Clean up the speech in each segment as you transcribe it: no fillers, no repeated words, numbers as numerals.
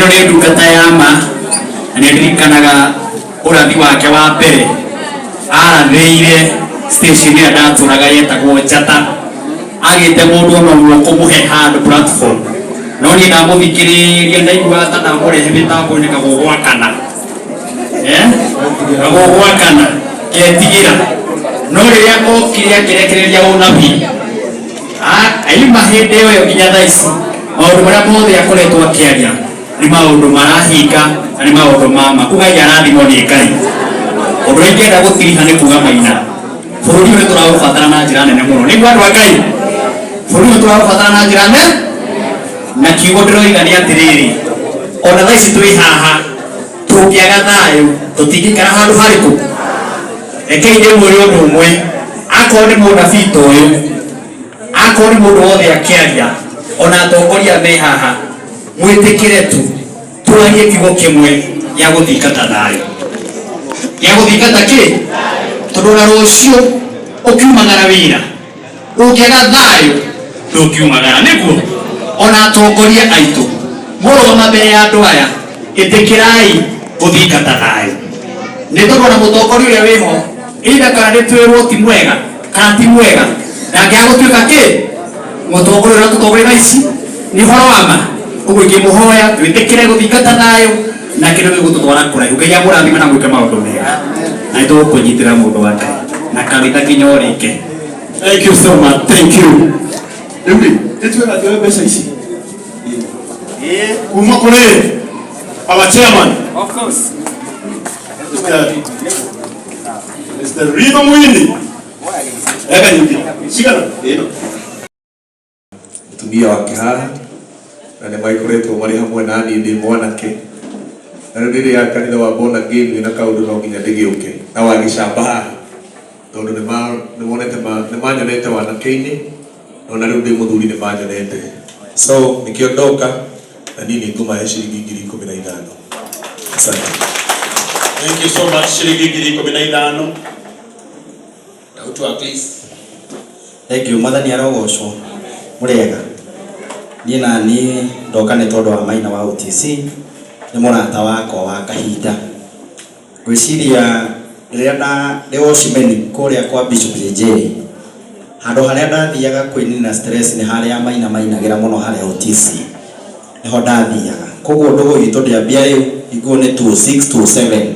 Ĩno nĩ ndungata ya ma na nĩ ndirikanaga ũrathi wake wa mbere arathĩire station ĩrĩa ndatũraga yetagwo Njata, agĩte mũndũ ona ũmwe kũmũhe handũ platform, no niĩ ndamũthikĩrĩria ndaiguaga ta ndamũrehe mĩtambo-inĩ kagũgwakana, kagũgwakana ketigĩra, no rĩrĩa okire akĩrekereria ũnabii aima hĩndĩ ĩyo nginya thaa ici maũndũ marĩa mothe akoretwo akĩaria nĩ maũndũ marahinga na nĩ maũndũ ma ma. Kuga arathimwo nĩ Ngai. Ũndũ ũrĩa ingĩenda gũtiriha nĩ kuga Maina, bũrũri ũyũ tũraũbatara na njĩra nene mũno. Nĩguo andũ a Ngai, bũrũri ũyũ tũraũbatara na njĩra nene, na kiugo ndĩroiga nĩ atĩrĩrĩ, ona thaa ici twĩ haha tũngĩaga thayũ tũtingĩikara handũ harĩkũ. Rekei ndĩmwĩre ũndũ ũmwe, akorwo nĩ mũnabii ta ũyũ, akorwo nĩ mũndũ wothe akĩaria, ona atongoria me haha, mwĩtĩkĩre tu twarie kiugo kĩmwe gĩa gũthingata thayũ, gĩa gũthingata kĩ, tondũ ona rũciũ ũkiumagara wĩra ũngĩaga thayũ ndũngiumagara. Nĩguo ona atongoria aitũ mũrũgama mbere ya andũ aya, ĩtĩkĩrai gũthingata thayũ, nĩ tondũ ona mũtongoria ũrĩa wĩho either kana nĩ twĩrwo ti mwega kana ti mwega, ndangĩaga gũtuĩka kĩ mũtongoria ũrĩa tũtongoria thaa ici nĩ ũhoro wa ma. Ũguo ingĩmũhoya twĩtĩkĩre gũthingata thayũ na kĩndũ gĩgũtũtwara kũraihu. Ngai amũrathime na mwĩke maũndũ mega, na nĩ tũgũkũnyitĩra mũndũ wa Ngai na kanitha nginya ũrĩke. Thank you so much. Thank you. Rĩu rĩ, nĩtuĩka tuoe mbeca ici kuma kũrĩ our chairman. Of course. Mr. Riva Mwini. Eka nyingĩ cigana ĩno. Mũtumia wake haha na nĩ maikoretwo marĩ hamwe na niĩ ndĩ mwanake, na rĩu rĩrĩa kanitha wa born again wĩna kaũndũ no nginya ndĩgĩũke na wagĩcamba haha, tondũ nĩ manyonete wanake-inĩ na ona rĩu ndĩ mũthuri nĩ manyonete, so nĩkĩo ndoka na niĩ nĩ ngũmahe ciringi 15,000. Asante. Thank you so much. Ciringi 15,000. Dautu wa please. Thank you, mwathani arogocwo. Mũrĩega. Niĩ na niĩ ndoka nĩ tondũ wa Maina wa OTC, nĩ mũrata wakwa wa kahinda. Ngwĩciria rĩrĩa ndĩ Oshimeni kũrĩa kwa Bishop JJ, handũ harĩa ndathiaga kwĩnina stress nĩ harĩa Maina mainagĩra mũno harĩa OTC. Nĩho ndathiaga. Koguo ndũgũ itũ ndĩambia rĩu, iguo nĩ 26 27.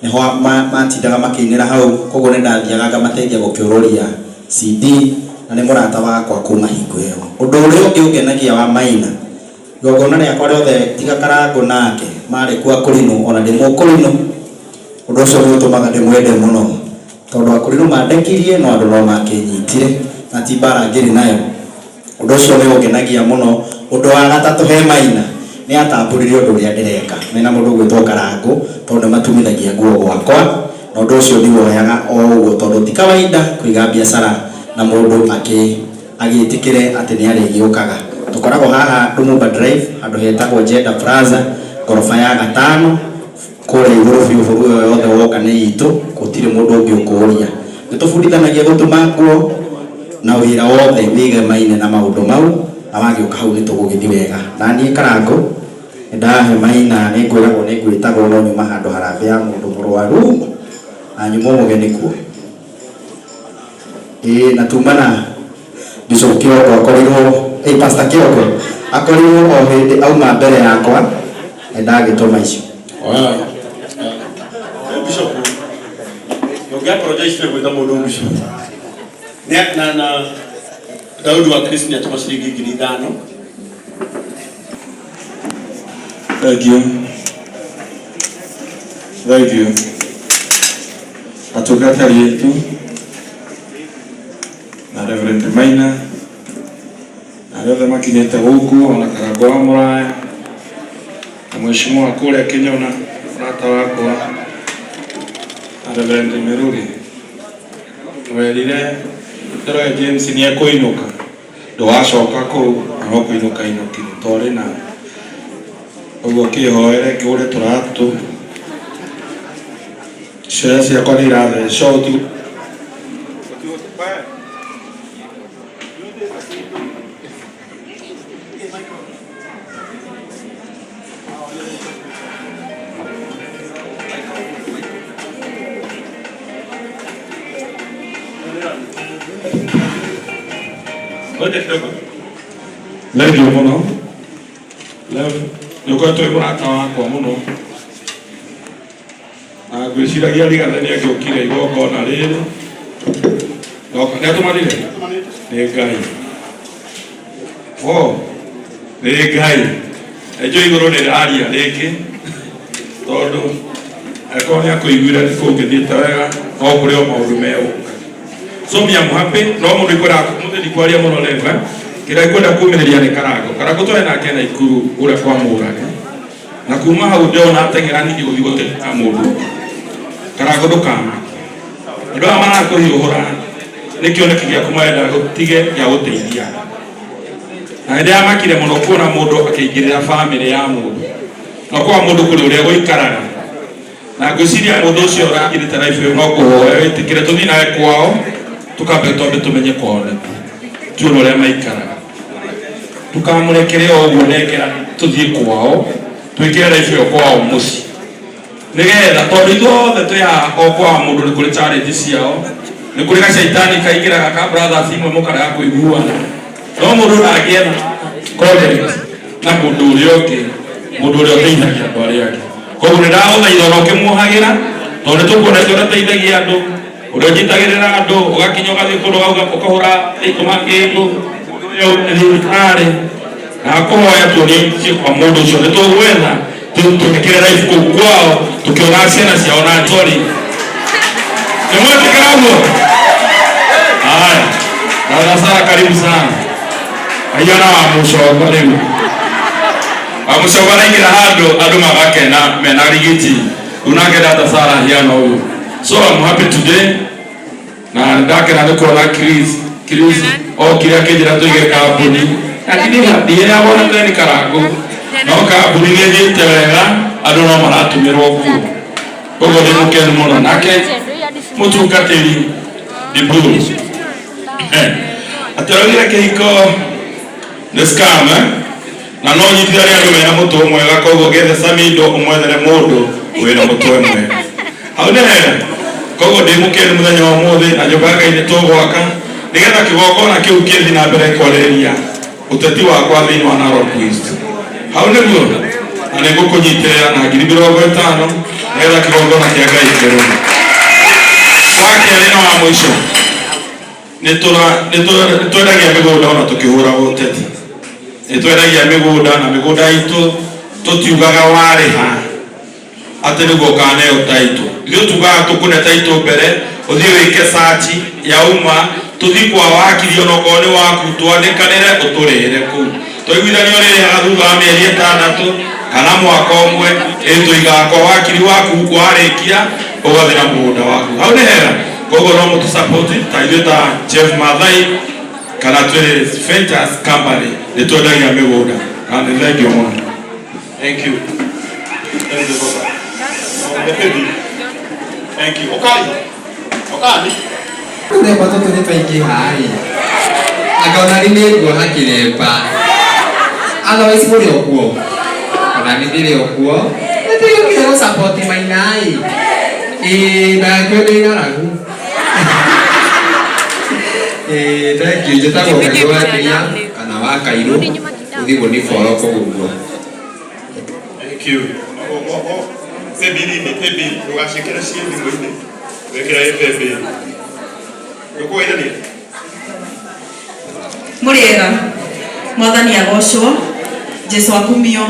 Nĩho matindaga makĩinĩra hau, koguo nĩ ndathiaga ngamateithia gũkĩũrũria CD, na nĩ mũrata wakwa kuma hingo ĩyo. Ũndũ ũrĩa ũngĩ ũngenagia wa Maina, igongona rĩakwa rĩothe tiga Karangũ nake, marĩ kuo Akũrinũ, ona ndĩ Mũkũrinũ, ũndũ ũcio nĩ ũtũmaga ndĩmwende mũno, tondũ Akũrinũ mandekirie no andũ no makĩnyitire, na ti mbara ngĩrĩ nayo. Ũndũ ũcio nĩ ũngenagia mũno. Ũndũ wa gatatũ he Maina, nĩ atambũrire ũndũ ũrĩa ndĩreka mena mũndũ ũgwĩtwo Karangũ, tondũ nĩ matumithagia nguo gwakwa, na ũndũ ũcio ndiwoyaga o ũguo, tondũ ti kawaida kũiga biacara na mũndũ agĩtĩkĩre atĩ nĩ arĩgĩũkaga. Tũkoragwo haha Lumumba Drive, handũ hetagwo Jenda Plaza, ngoroba ya gatano, kũrĩa igũrũ biũ. Bũrũri ũyũ yothe woka nĩ itũ, gũtirĩ mũndũ ũngĩ ũkũũria. Nĩ tũbundithanagia gũtuma nguo na wĩra wothe wĩgemaine na maũndũ mau, na wagĩũka hau nĩ tũgũgĩthiĩ wega. Na niĩ Karangũ nĩ ndahe Maina, nĩ ngwĩragwo nĩ ngwĩtagwo, no nyuma handũ harambĩ ya mũndũ mũrwaru na nyuma mũgeni kuo. Ĩĩ, na tuma na Bishop Kĩoko akorirwo, Pastor Kĩoko akorirwo o hĩndĩ auma mbere yakwa, nĩ ndagĩtũma icio. Wow. Bishop, ũngĩ apologize gwĩta mũndũ bishop. Na Daudi wa Kristo nĩ atũma ciringi 5,000. Thank you. Thank you. Atungatĩri aitũ na Reverend Maina na arĩa othe makinyĩte gũkũ, ona Karangũ wa Mũraya na mheshimiwa kũrĩa Kĩnyona, mũrata wakwa, na Reverend Mĩrũgĩ werire Njoroge James nĩ ekũinũka, ndũgacoka kũu na no kũinũka inũkire torĩ na ũguo. Kĩhoere ngĩgũre tũratũ, ciara ciakwa nĩ irathecwo. Ngoja kidogo. Thengiũ mũno. Nĩ ũkoretwo wĩ mũrata wakwa mũno. Na ngwĩciragia Rigathĩ nĩ angĩokire igongona rĩrĩ. Nĩ atũmanire? Nĩ Ngai. O, nĩ Ngai. Enjo igũrũ nĩ rĩraria rĩngĩ tondũ angĩkorwo nĩ akũiguire nĩ kũngĩthiĩte wega no kũrĩ o maũndũ megũka. So me am happy no mũndũ ikwenda mũthĩ ndikwaria mũno leva kĩrĩa ngwenda kumĩrĩria nĩ Karango. Karango twarĩ nake Naikuru kũrĩa kwa Mũrage na kuma hau ndĩrona ateng'era ningĩ gũthiĩ gũteta mũndũ. Karango ndũkamake. Andũ aya marakũhiũhũra nĩ kĩoneki gĩaku marenda gũtige gĩa gũteithia. Na nĩ ndĩramakire mũno kuona mũndũ akĩingĩrĩra bamĩrĩ ya mũndũ. Na kwa mũndũ kũrĩ ũrĩa gũikaraga. Na ngwĩciria mũndũ ũcio ũrangirĩte life ĩyo no kũhoya wĩtĩkĩre tũthiĩ nawe kwao tũkambe twambe tũmenye kwao nĩkũ tuone ũrĩa maikaraga. Ndũkamũrekere o ũguo nengera tũthiĩ kwao twĩkĩre life ĩyo kwao mũciĩ nĩgetha tondũ ithuothe twĩ haha o kwa mũndũ nĩ kũrĩ challenge ciao nĩ kũrĩ gacaitani kaingĩraga ka brothers imwe mũkarega kũiguana no mũndũ ndangĩetha connect na mũndũ ũrĩa ũngĩ mũndũ ũrĩa ũteithagia andũ arĩa angĩ koguo nĩ ndagũthaitha ona ũkĩmuohagĩra tondũ nĩ tũkuona ũrĩa ũteithagia andũ ũrĩa ũnyitagĩrĩra andũ ũgakinya ũgathiĩ kũndũ ũkahũra itũma kĩndũ thibitarĩ na kũhoya tuonie kwa mũndũ ũcio nĩ tũgwetha tũmĩkĩre life kũu kwao tũkĩona ciana ciao na sorry nĩ mwetĩkĩra ũguo haya dada Sara karibu sana aiyana wa mũcongo rĩu wa mũcongo araingĩra handũ andũ magakena mena rigiti rĩu nake dada Sara hiana ũguo. So I'm happy today na ndakena nĩ kuona Chris. Chris okire akĩnjĩra tũige kambuni lakini ndiĩragwo na teni Karango no kambuni nĩ ĩthiĩte wega andũ no maratũmĩrwo kuo koguo ndĩ mũkenu mũno nake mũtungatĩri Diburu atĩ araugire kĩhiko nĩ scam eh? Na no nyitithanie andũ mena mũtwe mwega koguo gethe samindo ũmwethere mũndũ wĩna mũtwe mwega hau nĩ hega koguo ndĩ mũkenu mũthenya wa ũmũthĩ na nyũmba ya Ngai nĩ tũgwaka nĩgetha kĩgongona kĩu kĩthiĩ na mbere kwarĩrĩria ũteti wakwa thĩinĩ wa Narok East hau nĩguo na nĩ ngũkũnyitĩrĩra na 50,000 nĩgetha kĩgongona kĩa Ngai kĩrũme. Wa kerĩ na wa mũico nĩ twendagia mĩgũnda ona tũkĩhũraga ũteti nĩ twendagia mĩgũnda na mĩgũnda itũ tũtiugaga warĩha atĩ nĩguo ũkaneo taitũ ithuĩ tugaga tũkũne taitũ mbere ũthiĩ wĩke search yauma tũthiĩ kwa wakiri onokorwo nĩ waku twandĩkanĩre ũtũrĩhĩre kũu twaiguithanio ũrĩrĩhaga thutha wa mĩeri ĩtandatũ kana mwaka ũmwe ĩ tũigaga kwa wakiri waku warĩkia ũgathiĩ na mũgũnda waku hau nĩ hega koguo no mũtũ support ta ithuĩ ta Jeff Mathai kana twĩ Ventures Company nĩ twendagia mĩgũnda na nĩ thengiũ mũno. Thank you. Thank you, Baba. Thank you. Okali. Okali. Tũremba tũtũ nĩ twaingĩha ĩ anga ona nĩ nĩnguoha kĩremba otherwise mũrĩ o kuo ona nĩ ndĩrĩ o kuo nĩtũgĩũkire gũ support Maina ĩ ĩĩ ndagakue ndĩ ng'aragu ĩĩ thank you. Njĩtagwo Kairũ wa Kĩria kana wa Kairũ ũthiĩ gũnifollow kũu ũguo. Thank you. Oh. Paybill-inĩ, paybill, ndũgaciĩkĩre ciĩ thimũ-inĩ. Wĩkĩre ĩ paybill. Ndũkũgeithania? Mũrĩega mwathani agocwo Jesu akumio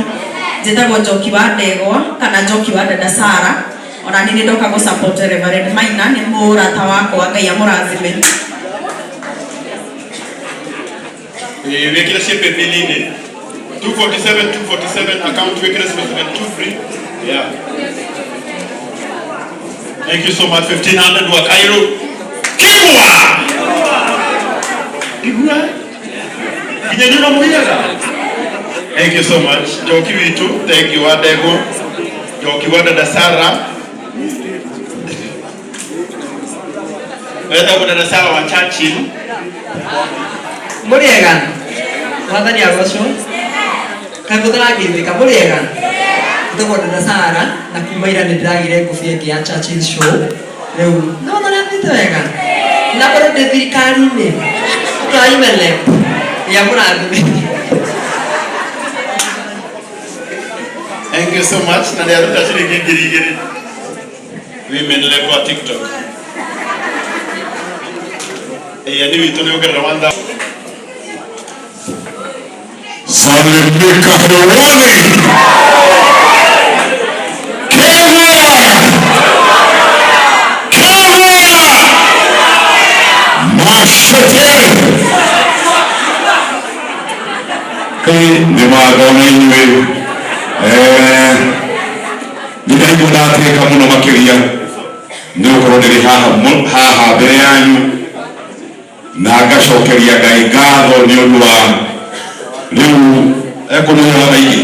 njĩtagwo Njoki wa Ndegwa kana Njoki wa Dada Sara ona niĩ nĩ ndoka gũ support Reverend Maina nĩ mũrata wakwa Ngai amũrathime. Ĩĩ, wĩkĩre ciĩ paybill-inĩ. 247 247 account wĩkĩre 0723. Yeah. Thank you so much. 1500 wa Cairo. Kigwa! Kigwa? Nginya nyuma muigaga. Thank you so much. Njoki witu, thank you wa Ndegwa. Njoki wa Dada Sara. Wetagwo Dada Sara wa Churchill. Mũrĩega mwathani agocwo kaĩ mũtarageithĩka mũrĩega Njĩtagwo Dada Sara na kuma ira nĩ ndĩragĩire ngũbia ĩngĩ ya Churchill Show. Rĩu no ũrĩa thiĩte wega na bado ndĩ thirikari-inĩ tũraimele ya mũrathime. Thank you so much. Na nĩ aruta ciringi 2000. Women level wa TikTok. Ĩĩ nĩ witũ nĩ ongerera 1000. Salimika hewani. Kenya! Kenya! Mashete! Nĩ mathoma inyuĩ nĩ ndaigua ndatĩka mũno makĩria nĩ gũkorwo ndĩrĩ haha haha mbere yanyu na ngacokeria Ngai ngatho nĩ ũndũ wa rĩu ekũnĩhera maingĩ.